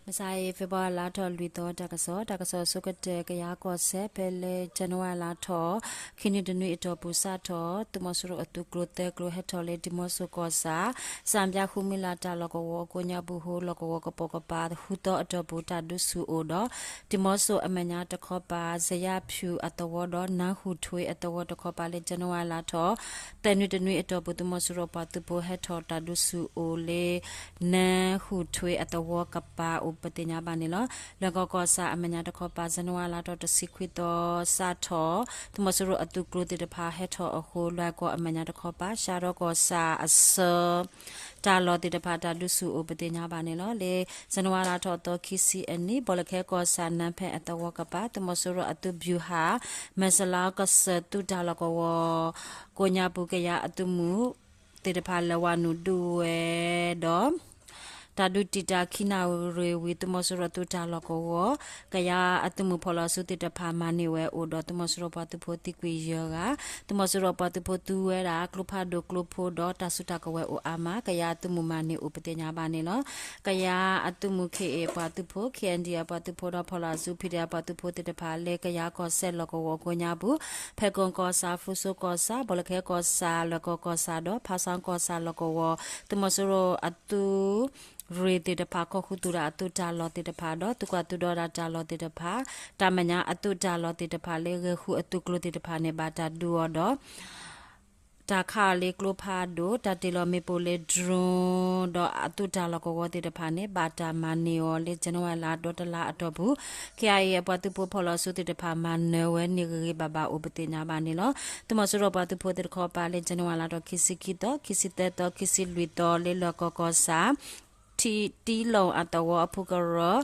ကစၢ်အံၤ February လါထီၣ်လွံၢ်သီတၢ်ကစီၣ်, တၢ်ကစီၣ်အဆိကတၢၢ် ကယၤကီၢ်စဲၣ် ဖဲလၢ January လါထီၣ် ခံနွံတနွံအတီၢ်ပူၤစးထီၣ် သုးမီၤစိရိၤအသုးကျိၤသၢကျိၤဟဲထီၣ်လၢ ဒံမီစိၣ်ကီၢ်ဆၣ် စၣ်ဘျါဃုမံလၤတၢ်လီၢ်ကဝီၤအကိးညါပူၤ ဟိလီၢ်ကဝီၤကပိာ်ကပၤ ဃုသီအတီၢ်ပူၤ တၢ်ဒုးဆူၣ်အိၣ်ဒီး ဒံမီစိၣ်အမဲာ်ညါတခီပၤ စယါဖၠူၣ်အသဝီဒီး နၢဟူၣ်ထွ့အသဝီတခီပၤလၢ January လါထီၣ် သၢနွံတနွံအတီၢ်ပူၤ သုးမီၤစိရိၤပှၤသုးဖိဟဲထီၣ်တၢ်ဒုးဆူၣ်အိၣ်လၢ နၢဟူၣ်ထွ့အသဝီကပၤအိၣ်ပသ့ၣ်ညါဘၣ်န့ၣ်လီၤ. လွဲၢ်ကီၢ်ကီၢ်ဆၣ်အမဲာ်ညါတခီပၤ January လါထီၣ်တဆံခွံသီစးထီၣ် သုးမီၤစိရိၤအသုးကျိၤသ့ၣ်တဖၣ်ဟဲထီၣ်အဃိ လွဲၢ်ကီၢ်အမဲာ်ညါတခီပၤ ရှါရီကီၢ်ဆၣ်အဆၢ တၢ်လီၢ်သ့ၣ်တဖၣ် တၢ်ဒုးဆူၣ်အိၣ်ပသ့ၣ်ညါဘၣ်န့ၣ်လီၤ. လၢ January လါထီၣ်သီခံဆံအနံၤ ဘီလၢခဲကီၢ်ဆၣ် နၢဖဲအသဝီကပၤ သုးမီၤစိရိၤအသုးဘျူၤဟၣ် မဲၢ်စလါကစၢၢ်သုးတၢ်လီၢ်ကဝီၤ ကိးညါပူၤ ကယၤအသုးမုၢ်သ့ၣ်တဖၣ် လဲၤဝးနုာ်ဒုးဝဲဒီး တၢ်ဒုးတံာ်တာ်ခံနၣ်ရံၣ်ဝံၤ သုးမီၤစိရိၤသုးတၢ်လီၢ်ကဝီၤ ကယၤအသုးမုၢ်ဖီၣ်လီၤစုသ့ၣ်တဖၣ် မၤန့ၢ်ဝဲအိၣ်ဒီး သုးမီၤစိရိၤပှၤသုးဖိသံကွံာ်ယဲၢ်ဂၤ, သုးမီၤစိရိၤပှၤသုးဖိသူဝဲဒၣ်ကျိဖးဒိၣ်ကျိဖိဒီး တၢ်စုတၢ်ကဝဲၤအိၣ်အါမး ကယၤအသုးမုၢ်မၤန့ၢ်အိၣ်ပသ့ၣ်ညါဘၣ်န့ၣ်လီၤ. ကယၤအသုးမုၢ် ခ့ၣ်အ့ၣ် ပှၤသုးဖိ ခ့ၣ်အဲၣ်ဒံၣ်အပှၤသုးဖိဒီး ဖီၣ်လီၤစု ဖံဒ့ၣ်အပှၤသုးဖိသ့ၣ်တဖၣ် လၢကယၤကီၢ်စဲၣ်လီၢ်ကဝီၤကိးညါပူၤ ဖဲကီၢ်ကီၢ်ဆၣ် ဖရူစိကီၢ်ဆၣ် ဘီလၢခဲကီၢ်ဆၣ် လွဲၢ်ကီၢ်ကီၢ်ဆၣ်ဒီး ဖါဆါကီၢ်ဆၣ်လီၢ်ကဝီၤ သုးမီၤစိရိၤအသုး ရ့ၣ်သ့ၣ်တဖၣ် ကီၢ်ဃုာ်သူၣ်တၢ်အသုးတၢ်လီၢ်သ့ၣ်တဖၣ်ဒီး သုးကွၢ်သုးဒီတၢ်တၢ်လီၢ်သ့ၣ်တဖၣ်, တၢ်မဲာ်ညါအသုးတၢ်လီၢ်သ့ၣ်တဖၣ်လၢ ဂဲၤဃုအသုးကျိၤသ့ၣ်တဖၣ်န့ၣ် ဘၣ်တၢ်ဒုးအီၤဒီး တၢ်ခးအီၤလၢကျိဖးဒိၣ်, တၢ်တ့ၢ်လီၤမ့ၣ်ပိၢ်လၢ drone ဒီးအသုးတၢ်လီၢ်ကဝီၤသ့ၣ်တဖၣ်န့ၣ် ဘၣ်တၢ်မၤန့ၢ်အီၤလၢ January လါဒီတလါအတီၢ်ပူၤ ခ့ၣ်အဲၣ်အ့ၣ် အပှၤသုးဖိဖီၣ်လီၤစုသ့ၣ်တဖၣ် မၤနၢၤဝဲန့ၢ်ဂ့ၤဂ့ၤဘၣ်ဘၣ်အိၣ်ပသ့ၣ်ညါဘၣ်န့ၣ်လီၤ. သုးမီၤစိရိၤပှၤသုးဖိသ့ၣ်တခီပၤလၢ January လါထီၣ်ခံဆံခံသီ, ခံဆံသၢသီ, ခံဆံလွံၢ်သီလၢ လွဲၢ်ကီၢ်ကီၢ်ဆၣ် ထံတံလီၢ်အသဝီအဖုကရၢ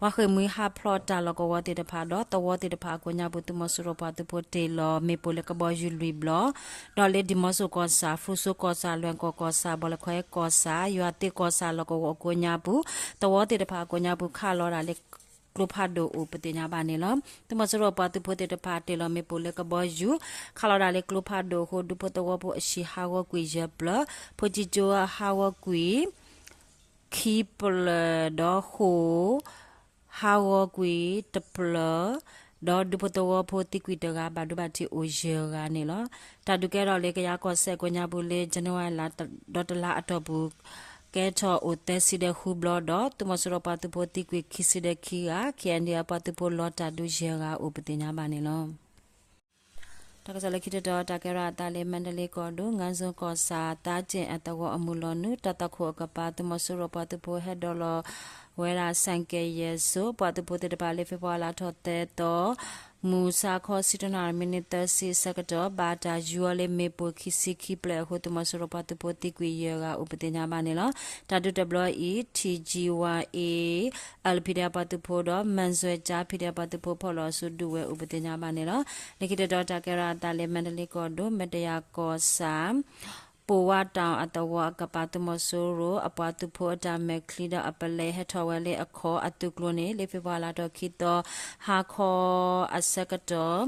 ဝါဃ့ၢ်မှံဟးဖျိးတၢ်လီၢ်ကဝီၤသ့ၣ်တဖၣ်ဒီး သဝီသ့ၣ်တဖၣ်အကိးညါပူၤ သုးမီၤစိရိၤပှၤသုးဖိတ့ၢ်လီၤမ့ၣ်ပိၢ်လၢကဘီယူၤလွံၢ်ဘျီ, ဒီးလၢဒံမီစိၣ်ကီၢ်ဆၣ် ဖရူစိကီၢ်ဆၣ် လွဲၢ်ကီၢ်ကီၢ်ဆၣ် ဘီလၢခွဲကီၢ်ဆၣ် ယွၤသ့ၣ်ကီၢ်ဆၣ်လီၢ်ကဝီၤအကိးညါပူၤ သဝီသ့ၣ်တဖၣ်အကိးညါပူၤ ခးလီၤဒၣ်လၢကျိဖးဒိၣ်အိၣ်ပသ့ၣ်ညါဘၣ်န့ၣ်လီၤ. သုးမီၤစိရိၤပှၤသုးဖိသ့ၣ်တဖၣ်တ့ၢ်လီၤမ့ၣ်ပိၢ်လၢကဘီယူၤ ခးလီၤဒၣ်လၢကျိဖးဒိၣ်အဃိ ဒူဖိသဝီဖိအဟံၣ်ဟးဂီၤကွံာ်ယဲၢ်ဖျၢၣ်, ဖိကံကၠိဟးဂီၤကွံာ် ခံဖျၢၣ်ဒီးဃိာ် ဟးဂီၤကွံာ်တဖျၢၣ်, ဒီးဒူဖိသဝီဖိသံကွံာ်တဂၤ ဘၣ်ဒိဘၣ်ထံးအိၣ်ယဲၢ်ဂၤန့ၣ်လီၤ. တၢ်ဒုးကဲထီၣ်လၢကယၤကီၢ်စဲၣ်ကိးညါပူၤလၢ January လါဒီတလါအတီၢ်ပူၤ ကဲထီၣ်အိၣ်သၢဆံဒီးဃုဘျီဒီး သုးမီၤစိရိၤပှၤသုးဖိသံကွံာ်ခံဆံဒီးခံဂၤ, ခ့ၣ်အဲၣ်ဒံၣ်အပှၤသုးဖိလီၤတၢ်ဒုးယဲၢ်ဂၤအိၣ်ပသ့ၣ်ညါဘၣ်န့ၣ်လီၤ. တၢ်ကစီၣ်လၢခံတတီၤ တၢ်ကဲထီၣ်အသးလၢ မါဒလ့ကီၢ်ဒိၣ် ငါးစုံကီၢ်ဆၣ် သါက့ၣ်အသဝီအမုၢ်လီၤနုာ် တၢ်သွၣ်ခိၣ်အကပၤ သုးမီၤစိရိၤပှၤသုးဖိဟဲဒိးလီၤဝဲဒၣ် ဆၣ်ကဲၣ်ယဲၢ်စိ ပှၤသုးဖိသ့ၣ်တဖၣ်လၢ February လါထီၣ်သၢသီ မုၢ်ဆါခီ ဆံတနၣ်ရံၣ် မံးနံးသၢဆံအဆၢကတီၢ် ဘၣ်တၢ်ယူၤအီၤလၢမ့ၣ်ပိၢ်ခံဆံခံဖျၢၣ်အဃိ သုးမီၤစိရိၤပှၤသုးဖိသံကွံာ်ယဲၢ်ဂၤအိၣ်ပသ့ၣ်ညါဘၣ်န့ၣ်လီၤ. တၢ်ဒုးတဘျီအံၤ ထံၣ်ကၠံဝါအ့ အၣ်လၢ ဖံဒဲး အပှၤသုးဖိဒီး မၣ်စွဲၣ်ကၠါ ဖံဒဲး အပှၤသုးဖိဖီၣ်လီၤအစုဒုးဝဲအိၣ်ပသ့ၣ်ညါဘၣ်န့ၣ်လီၤ. လၢခံတတီၤ တၢ်ကဲထီၣ်အသးလၢ မါဒလ့ကီၢ်ဒိၣ် မတယၤကီၢ်ဆၣ် ပိာ်ဝါတီၣ်အသဝီအကပၤ သုးမီၤစိရိၤအပှၤသုးဖိအတၢ်မဲာ်ချံဒီးအပလဲ ဟဲထီၣ်ဝဲလၢအခီအသုးကျိၤန့ၣ် လၢ February လါထီၣ်ခံသီ ဟါခီအဆၢကတီၢ်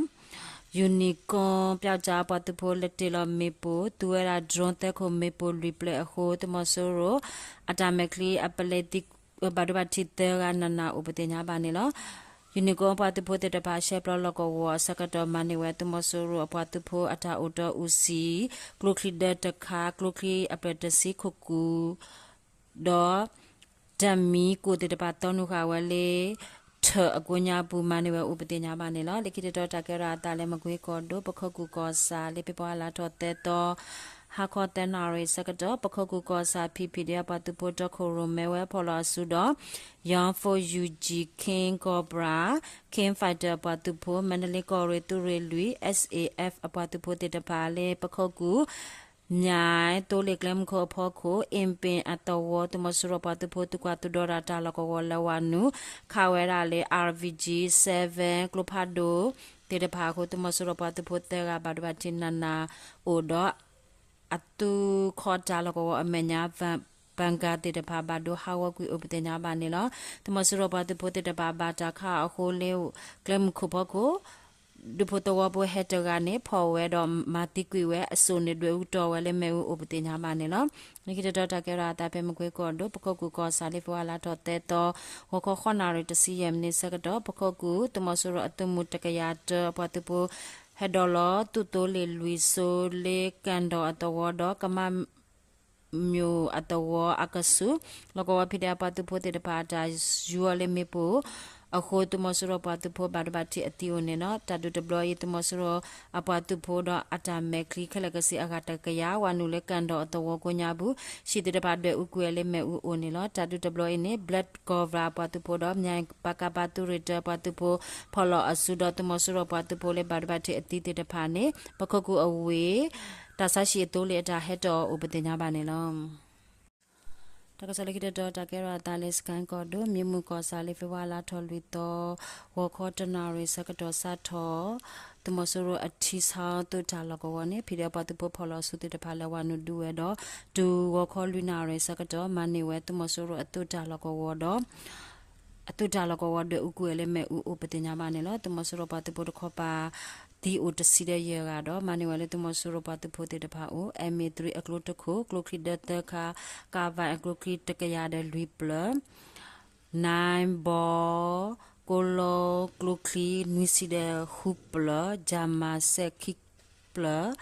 ယူၤနံၣ်ကီၢ် ပျီကၠါ အပှၤသုးဖိလၢတ့ၢ်လီၤမ့ၣ်ပိၢ် သူဝဲဒၣ် drone သၢခိၣ်မ့ၣ်ပိၢ်လွံၢ်ဖျၢၣ်အဃိ သုးမီၤစိရိၤအတၢ်မဲာ်ချံအပလဲသံ ဘၣ်ဒိဘၣ်ထံးသၢဂၤနးနးအိၣ်ပသ့ၣ်ညါဘၣ်န့ၣ်လီၤ. ယူၤနံၣ်ကီၢ်ပှၤသုးဖိသ့ၣ်တဖၣ် ရှဲပျီလီၢ်ကဝီၤအဆၢကတီၢ် မၤန့ၢ်ဝဲသုးမီၤစိရိၤအပှၤသုးဖိအတၢ်အိၣ်တီအူစံာ် ကျိချံဒၢတခါ ကျိချံအဖျၢၣ်တဆံခိၣ်ကူာ် ဒီး တၢ်မံၤကိၣ်သ့ၣ်တဖၣ် သီနုာ်ဃာ်ဝဲလၢ ထၢၣ်အကိးညါပူၤ မၤန့ၢ်ဝဲအိၣ်ပသ့ၣ်ညါဘၣ်န့ၣ်လီၤ. လၢခံတတီၤ တၢ်ကဲထီၣ်အသးလၢ မကွ့ကီၢ်ဒိၣ် ပခိၣ်ကူၣ်ကီၢ်ဆၣ် လၢ February လါထီၣ်သၢသီ ဟါခီသၢနၣ်ရံၣ်အဆၢကတီၢ် ပခိၣ်ကူၣ်ကီၢ်ဆၣ် ဖံၣ်ဖံၣ်ဒဲး အပှၤသုးဖိတီခိၣ်ရိၣ်မဲဝဲဖီၣ်လီၤအစုဒီး Young Force U G King Cobra King Fighter အပှၤသုးဖိ မါဒလ့ကီၢ်ရ့ၣ် သုးရ့ၣ်လွံၢ် S A F အပှၤသုးဖိသ့ၣ်တဖၣ်လၢ ပခိၣ်ကူၣ် မၠဲ သိလ့ၣ်ကျဲမုၢ်ခိၣ်အဖီခိၣ် အ့ၣ်ပ့ၣ်အသဝီ သုးမီၤစိရိၤပှၤသုးဖိ သုးကွၢ်သုးဒီတၢ်လီၢ်ကဝီၤလၢဝၤနုာ် ခးဝဲဒၣ်လၢ R V G seven ကျိဖးဒိၣ်သ့ၣ်တဖၣ်အဃိ သုးမီၤစိရိၤပှၤသုးဖိသၢဂၤ ဘၣ်ဒိဘၣ်ထံးနးနးအိၣ်ဒီး အသုးခီတၢ်လီၢ်ကဝီၤအမဲာ်ညါ bunker သ့ၣ်တဖၣ် ဘၣ်ဒိဟးဂီၤကွံာ်အိၣ်ပသ့ၣ်ညါဘၣ်န့ၣ်လီၤ. သုးမီၤစိရိၤပှၤသုးဖိသ့ၣ်တဖၣ် ဘၣ်တၢ်ခးအဃိလၢ ကျဲမုၢ်ခိၣ်ဖီခိၣ် ဒူဖိသဝီဖိဟဲတဂၤန့ၣ် ဖီၣ်ဝဲဒီးမၤသံကွံာ်ဝဲအစိၣ်န့ၣ် ဒွဲၣ်အူတီၢ်ဝဲလၢမ့ၣ်အူအိၣ်ပသ့ၣ်ညါဘၣ်န့ၣ်လီၤ. လၢခံတတီၤတၢ်ကဲထီၣ်အသးဖဲမကွ့ကီၢ်ဒိၣ် ပခိၣ်ကူၣ်ကီၢ်ဆၣ် လၢဖ့ၤဘြူၤအါလါထီၣ်သၢသီ ဂီၤခီဃိးနၣ်ရံၣ်တဆံယဲၢ်မံးနံးဆၢကတီၢ် ပခိၣ်ကူၣ်သုးမီၤစိရိၤအသုးမုၢ်တကယၤတၢအပှၤသုးဖိ ဟဲဒိးလီၤသုးသိလ့ၣ်လွံၢ်စိလ့ကၣ်ဒီၣ်အသဝီဒီးကမၣ် မၠိၣ်အသဝီအကဆူး လီၢ်ကဝီၤ ဖံးဒဲး အပှၤသုးဖိသ့ၣ်တဖၣ်အတၢ်ယူၤအီၤလၢမ့ၣ်ပိၢ်အဃိ သုးမီၤစိရိၤပှၤသုးဖိဘၣ်ဒိဘၣ်ထံးအသံအိၣ်န့ၣ်လီၤ. တၢ်ဒုးတဘျီအံၤ သုးမီၤစိရိၤအပှၤသုးဖိဒီးအတၢ်မဲာ်ချံခဲလၢာ်ကဆ့အဂၤတကယၤ ဝၤနုာ်လၢကၣ်ဒီၣ်အသဝီကိးညါပူၤ ဟံၣ်သ့ၣ်တဖၣ်ဒွဲၣ်အူကွံာ်ဝဲလၢမ့ၣ်အူအိၣ်န့ၣ်လီၤ. တၢ်ဒုးတဘျီအံၤန့ၣ် ဘျၢၣ်ကီၢ်ရၤအပှၤသုးဖိဒီး မၠဲၣ်ပကပၤသုးရ့ၣ်တၢအပှၤသုးဖိ ဖီၣ်လီၤအစုဒီးသုးမီၤစိရိၤပှၤသုးဖိလၢဘၣ်ဒိဘၣ်ထံးအသံသ့ၣ်တဖၣ်န့ၣ် ပခိၣ်ကူၣ်အဝ့ၢ် တၢ်ဆါဟံၣ်အသိလ့ၣ်အတၢ်ဟဲထီၣ်အိၣ်ပသ့ၣ်ညါဘၣ်န့ၣ်လီၤ. တၢ်ကစီၣ်လၢခံတတီၤ တၢ်ကဲထီၣ်အသးလၢစကဲၣ်ကီၢ်ဒိၣ် မံမုၢ်ကီၢ်ဆၣ် လၢဖ့ၤဘြူၤအါလါထီၣ်လွံၢ်သီ ဂီၤခီတနၣ်ရံၣ်ဆၢကတီၢ်စးထီၣ် သုးမီၤစိရိၤအထံဆါသုးတၢ်လီၢ်ကဝီၤန့ၣ် ဖံးဒဲးအပှၤသုးဖိဖီၣ်လီၤအစုသ့ၣ်တဖၣ်လဲၤဝၤနုာ်ဒုးဝဲဒီး တုၤဂီၤခီလွံၢ်နၣ်ရံၣ်ဆၢကတီၢ် မၤန့ၢ်ဝဲသုးမီၤစိရိၤအသုးတၢ်လီၢ်ကဝီၤဒီး အသုးတၢ်လီၢ်ကဝီၤဒွဲၣ်အူကွံာ်ဝဲလၢမ့ၣ်အူအိၣ်ပသ့ၣ်ညါဘၣ်န့ၣ်လီၤ. သုးမီၤစိရိၤပှၤသုးဖိတခီပၤ သံအိၣ်တဆံဒီးယဲၢ်ဂၤဒီး မၤန့ၢ်ဝဲလၢသုးမီၤစိရိၤပှၤသုးဖိသ့ၣ်တဖၣ်အိၣ် MA three အကျိတခိၣ် ကျိချံဒၢသၢခါ ကၣ်ဝဲအကျိချံတကယၤဒီးလွံၢ်ပျၢၤ နၢဘီ ကိလီ ကျိချံနွံဆံဒီးဃုပျၢၤ ယၤမၤစဲးခံပျၢၤ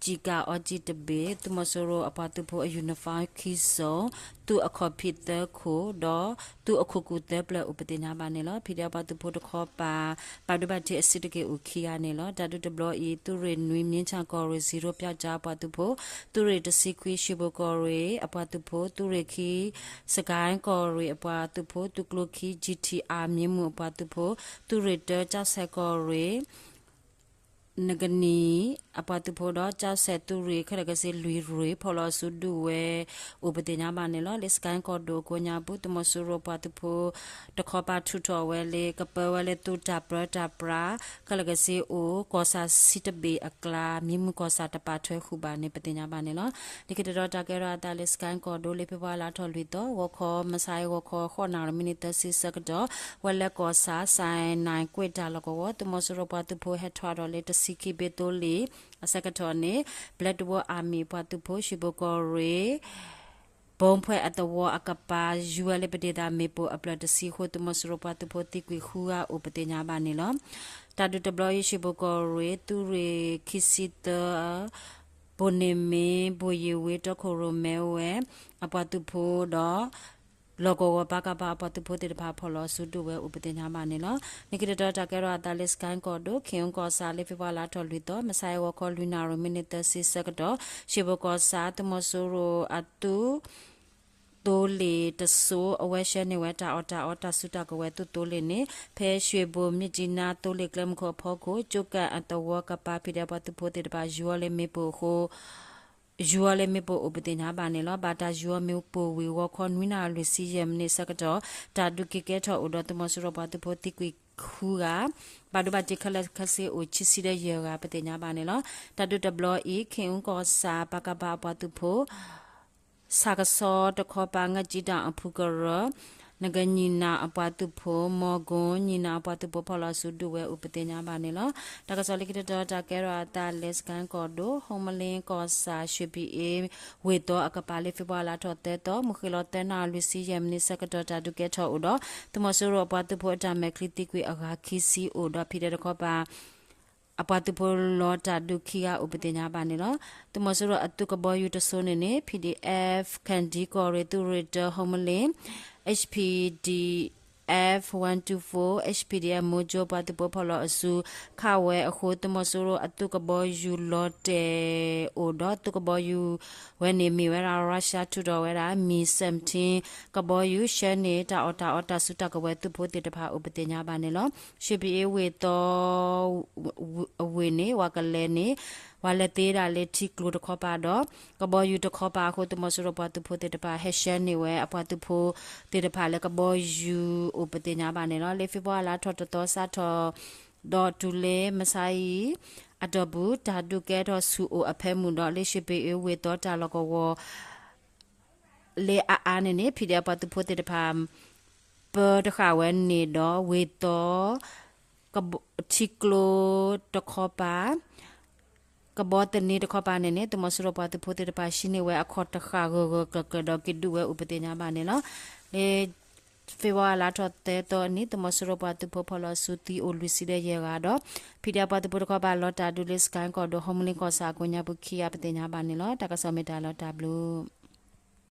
ကျံးကၣ်အီကံတဘ့ၣ် သုးမီၤစိရိၤအပှၤသုးဖိအ uniform ခံစိၣ် သုးအခီၣ်ဖံးသၢခိၣ်ဒီး သုးအခိၣ်ကူၣ်သၢပျၢၤအိၣ်ပသ့ၣ်ညါဘၣ်န့ၣ်လီၤ. ဖံးဒဲးအပှၤသုးဖိတခီပၤ ဘၣ်ဒိဘၣ်ထံးအစုတက့ၢ်အိၣ်ခံဂၤန့ၣ်လီၤ. တၢ်ဒုးတဘျီအံၤ သုးရ့ၣ်နွံ မြင်းခြံကီၢ်ရ့ၣ် ဇီရိပျောက်ကျား အပှၤသုးဖိ သုးရ့ၣ်တဆံခွံ ရွှေဘိုကီၢ်ရ့ၣ်အပှၤသုးဖိ သုးရ့ၣ်ခံ စကဲၣ်ကီၢ်ရ့ၣ်အပှၤသုးဖိ သုးကျိခံ GTR မံမုၢ်အပှၤသုးဖိ သုးရ့ၣ်တၢ ကၠီၣ်စဲးကီၢ်ရ့ၣ် နကနံၣ် အပှၤသုးဖိဒီး ကၠီၣ်စဲးသုးရ့ၣ် ခဲလၢာ်ခဲဆ့လွံၢ်ရ့ၣ် ဖီၣ်လီၤအစုဒုးဝဲ အိၣ်ပသ့ၣ်ညါဘၣ်န့ၣ်လီၤ. လၢစကဲၣ်ကီၢ်ဒိၣ်အကိးညါပူၤ သုးမီၤစိရိၤပှၤသုးဖိ တခီပၤထုးထီၣ်ဝဲလၢ ကပၢဝဲလၢသုးတၢ်ပၢတၢ်ပြး ခဲလၢာ်ခဲဆ့အိၣ် ကီၢ်ဆၣ်ဆံတဘ့ၣ်အကျါ မံမုၢ်ကီၢ်ဆၣ်တပာ်ထွဲဃုာ်ဘၣ်န့ၣ် ပသ့ၣ်ညါဘၣ်န့ၣ်လီၤ. လၢခံတတီၤတၢ်ကဲထီၣ်အသးလၢစကဲၣ်ကီၢ်ဒိၣ် လၢဖ့ၤဘြူၤအါလါထီၣ်လွံၢ်သီ ဂီၤခီ မုၢ်ဆါအံၤ ဂီၤခီဃိးနၣ်ရံၣ် မံးနံးသၢဆံဆၢကတီၢ် ဝဲလၢကီၢ်ဆၣ် စဲၣ်နၣ်ကွ့ၢ်တၢ်လီၢ်ကဝီၤ သုးမီၤစိရိၤပှၤသုးဖိဟဲထွဲဒီးလၢတဆံခံဘ့ၣ်သိလ့ၣ် အဆၢကတီၢ်န့ၣ် Black Wolf Army ပှၤသုးဖိ ရွှေဘိုကီၢ်ရ့ၣ် ဘီဖှဲးအသဝီအကပၤ ယူၤဝဲလၢပဒ့ၣ်သးမ့ၣ်ပိၢ်အပျၢၤတဆံအဃိ သုးမီၤစိရိၤပှၤသုးဖိသံကွံာ်ဃုဂၤအိၣ်ပသ့ၣ်ညါဘၣ်န့ၣ်လီၤ. တၢ်ဒုးတဘျီအံၤ ရွှေဘိုကီၢ်ရ့ၣ် သုးရ့ၣ်ခံဆံသၢ ဘိၣ်န့ၣ်မ့ၢ် ဘိၣ်ယ့ၣ်ဝ့ တီခိၣ်ရိၣ်မဲဝဲ အပှၤသုးဖိဒီး လီၢ်ကဝီၤ ပကဖ အပှၤသုးဖိသ့ၣ်တဖၣ် ဖီၣ်လီၤအစုဒုးဝဲအိၣ်ပသ့ၣ်ညါဘၣ်န့ၣ်လီၤ. လၢခံတတီၤတၢ်ကဲထီၣ်အသးလၢစကဲၣ်ကီၢ်ဒိၣ် ခ့ၣ်အူကီၢ်ဆၣ် လၢဖ့ၤဘြူၤအါလါထီၣ်လွံၢ်သီ မုၢ်ဆါအံၤ ဂီၤခီလွံၢ်နၣ်ရံၣ် မံးနံးသၢဆံဆၢကတီၢ် ရွှေဘိုကီၢ်ဆၣ် သုးမီၤစိရိၤအသုး သိလ့ၣ်တစိၤ အဝဲဆှၢန့ၢ်ဝဲတၢ်အီၣ်တၢ်အီတၢ်စုတၢ်ကဝဲၤသုးသိလ့ၣ်န့ၣ် ဖဲရွှေဘို မြစ်ကြီးနား သိလ့ၣ်ကျဲမုၢ်ခိၣ်အဖီခိၣ် ကၠိကၣ်အသဝီကပၤ ဖံးဒဲးပှၤသုးဖိသ့ၣ်တဖၣ် ယူၤအီၤလၢမ့ၣ်ပိၢ်အဃိ ယူၤအီၤလၢမ့ၣ်ပိၢ်အိၣ်ပသ့ၣ်ညါဘၣ်န့ၣ်လီၤ. ဘၣ်တၢ်ယူၤအီၤမ့ၣ်ပိၢ်ဝံၤ ဂီၤခီနွံနၣ်ရံၣ်လွံၢ်ဆံယဲၢ်မံးနံးဆၢကတီၢ် တၢ်ဒုးက့ၤကဲထီၣ်အိၣ်ဒီး သုးမီၤစိရိၤပှၤသုးဖိသံကွံာ်ဃုဂၤ ဘၣ်ဒိဘၣ်ထံးခဲလၢာ်ခဲဆ့အိၣ်ခံဆံဒီးယဲၢ်ဂၤပသ့ၣ်ညါဘၣ်န့ၣ်လီၤ. တၢ်ဒုးတဘျီအံၤ ခ့ၣ်အူကီၢ်ဆၣ် ပကဖ အပှၤသုးဖိ ဆၣ်ကဆီတခီပၤ ငၢၢ်ကၠံတၢ်အဖုကရၢ နကညီနၢ်အပှၤသုးဖိ မီၢ်ကိညီနၢ်အပှၤသုးဖိ ဖီၣ်လီၤအစုဒုးဝဲအိၣ်ပသ့ၣ်ညါဘၣ်န့ၣ်လီၤ. တၢ်ကစီၣ်လၢခံတတီၤတၢ်ကဲထီၣ်အသးလၢစကဲၣ်ကီၢ်ဒိၣ် ဟုမ္မလင်းကီၢ်ဆၣ် ရွှေဖီအေး ဝ့ၢ်သီအကပၤ လၢဖ့ၤဘြူၤအါလါထီၣ်သၢသီ မုၢ်ဃ့ၢ်လီၤသၢနၣ်ရံၣ်လွံၢ်ဆံယဲၢ်မံးနံးဆၢကတီၢ် တၢ်ဒုးကဲထီၣ်အိၣ်ဒီး သုးမီၤစိရိၤအပှၤသုးဖိအတၢ်မဲာ်ချံသံကွံာ်အဂၤခံဆံအိၣ်ဒီး ဖံးဒဲးတခီပၤ အပှၤသုးဖိလီၤတၢ်ဒုးခံဂၤအိၣ်ပသ့ၣ်ညါဘၣ်န့ၣ်လီၤ. သုးမီၤစိရိၤအသုးကဘီယူၤတစိၤန့ၣ်န့ၣ် ပီၣ်ဒ်အ့ၣ်ဖၣ် ခၣ်ဒံကီၢ်ရ့ၣ် သုးရ့ၣ်တၢ ဟုမ္မလင်း HPDF one two four HPDF မူကၠိ ပှၤသုးဖိဖီၣ်လီၤအစုခးဝဲအဃိ သုးမီၤစိရိၤအသုးကဘီယူၤလီၤတဲာ်အိၣ်ဒီး သုးကဘီယူၤဝဲန့ၣ် မ့ၢ်ဝဲဒၣ် Russia ထုးထီၣ်ဝဲဒၣ် မံၣ်စဲးပထ့ၣ် ကဘီယူၤ ဆှၢန့ၢ်တၢ်အီၣ်တၢ်အီတၢ်စုတၢ်ကဝဲၤသုးဖိသ့ၣ်တဖၣ်အိၣ်ပသ့ၣ်ညါဘၣ်န့ၣ်လီၤ. ရွှေဖီအေးဝ့ၢ်သီ အဝ့ၢ်န့ၣ် ပှၤကလဲၤန့ၣ် ပှၤလဲၤသ့ဒၣ်လၢထံကျိတခီပၤဒီး ကဘီယူၤတခီပၤအဃိ သုးမီၤစိရိၤပှၤသုးဖိသ့ၣ်တဖၣ် ဟဲဆှၢန့ၢ်ဝဲအပှၤသုးဖိသ့ၣ်တဖၣ်လၢကဘီယူၤအိၣ်ပသ့ၣ်ညါဘၣ်န့ၣ်လီၤ. လၢဖ့ၤဘြူၤအါလါထီၣ်တသီစးထီၣ် ဒီးတုၤလၢမုၢ်ဆါအံၤ အတီၢ်ပူၤ တၢ်ဒုးကဲထီၣ်ဆူၣ်အိၣ်အဖၢမုၢ်ဒီး လၢရွှေဖီအေးဝ့ၢ်သီတၢ်လီၢ်ကဝီၤ လၢအအါန့ၣ်န့ၣ် ဖံးဒဲးပှၤသုးဖိသ့ၣ်တဖၣ် ပၢတဃာ်ဝဲန့ၣ်ဒီး ဝ့ၢ်သီ ထံကျိတခီပၤ ကဘီသန့တခီပၤန့ၣ်န့ၣ် သုးမီၤစိရိၤပှၤသုးဖိသ့ၣ်တဖၣ် ဟံးန့ၢ်ဝဲအခီၣ်တဃၣ်ဂၢၢ်ဂၢၢ်ကျၢၤကျၢၤဒီးက့ၤဒုးဝဲအိၣ်ပသ့ၣ်ညါဘၣ်န့ၣ်လီၤ. လၢ February လါထီၣ်သၢသီအနံၤ သုးမီၤစိရိၤပှၤသုးဖိဖီၣ်လီၤစုသံအိၣ်လွံၢ်ဆံဒီးယဲၢ်ဂၤဒီး ဖံးဒဲးပှၤသုးဖိတခီပၤလီၤတၢ်ဒုးလၢ စကဲၣ်ကီၢ်ဒိၣ် ဟီၣ်မုၢ်လ့ၣ်ကီၢ်ဆၣ်အကိးညါပူၤခံဂၤပသ့ၣ်ညါဘၣ်န့ၣ်လီၤ. တၢ်ကစီၣ်မ့ၢ်တၢ်လီၤတၢ်ဘျုး